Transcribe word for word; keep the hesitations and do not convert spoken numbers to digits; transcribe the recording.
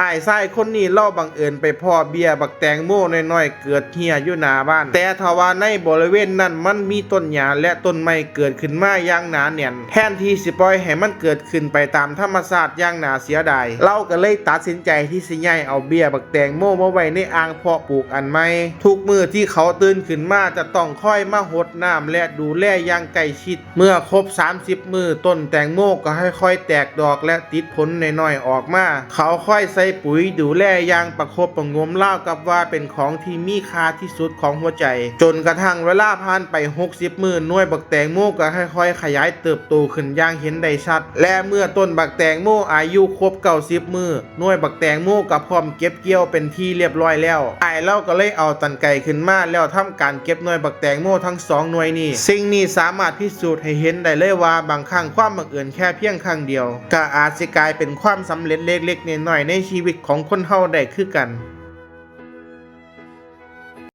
อ้ายชายคนนี้ลาวบังเอิญไปพ้อเบี้ยบักแตงโมน้อยๆเกิดเหี่ยอยู่หน้าบ้าน แต่ทว่าในบริเวณนั้นมันมีต้นหญ้าและต้นไม้เกิดขึ้นมาอย่างหนาแน่น แทนที่สิปล่อยให้มันเกิดขึ้นไปตามธรรมชาติอย่างน่าเสียดาย ลาวก็เลยตัดสินใจที่สิย้ายเอาเบี้ยบักแตงโมมาไว้ในอ่างเพาะปลูกอันใหม่ ทุกมื้อที่เขาตื่นขึ้นมาจะต้องคอยมาหดน้ำและดูแลอย่างใกล้ชิด เมื่อครบสามสิบมื้อ ต้นแตงโมก็ค่อยๆแตกดอกและติดผลน้อยๆออกมา เขาค่อยใส่ปุ๋ยดูแลอย่างประคบประหงมราวกับว่าเป็นของที่มีค่าที่สุดของหัวใจ จนกระทั่งเวลาผ่านไปหกสิบมื้อ หน่วยบักแตงโมก็ค่อยๆขยายเติบโตขึ้นอย่างเห็นได้ชัด และเมื่อต้นบักแตงโมอายุครบเก้าสิบมื้อ หน่วยบักแตงโมก็พร้อมเก็บเกี่ยวเป็นที่เรียบร้อยแล้ว อ้ายลาวก็เลยเอาตันไกขึ้นมาแล้วทำการเก็บหน่วยบักแตงโมทั้งสองหน่วยนี้ สิ่งนี้สามารถพิสูจน์ให้เห็นได้เลยว่าบางครั้งความบังเอิญแค่เพียงครั้งเดียว ก็อาจสิกลายเป็นความสำเร็จเล็กๆน้อยๆในชีวิตของคนเฮาได้คือกัน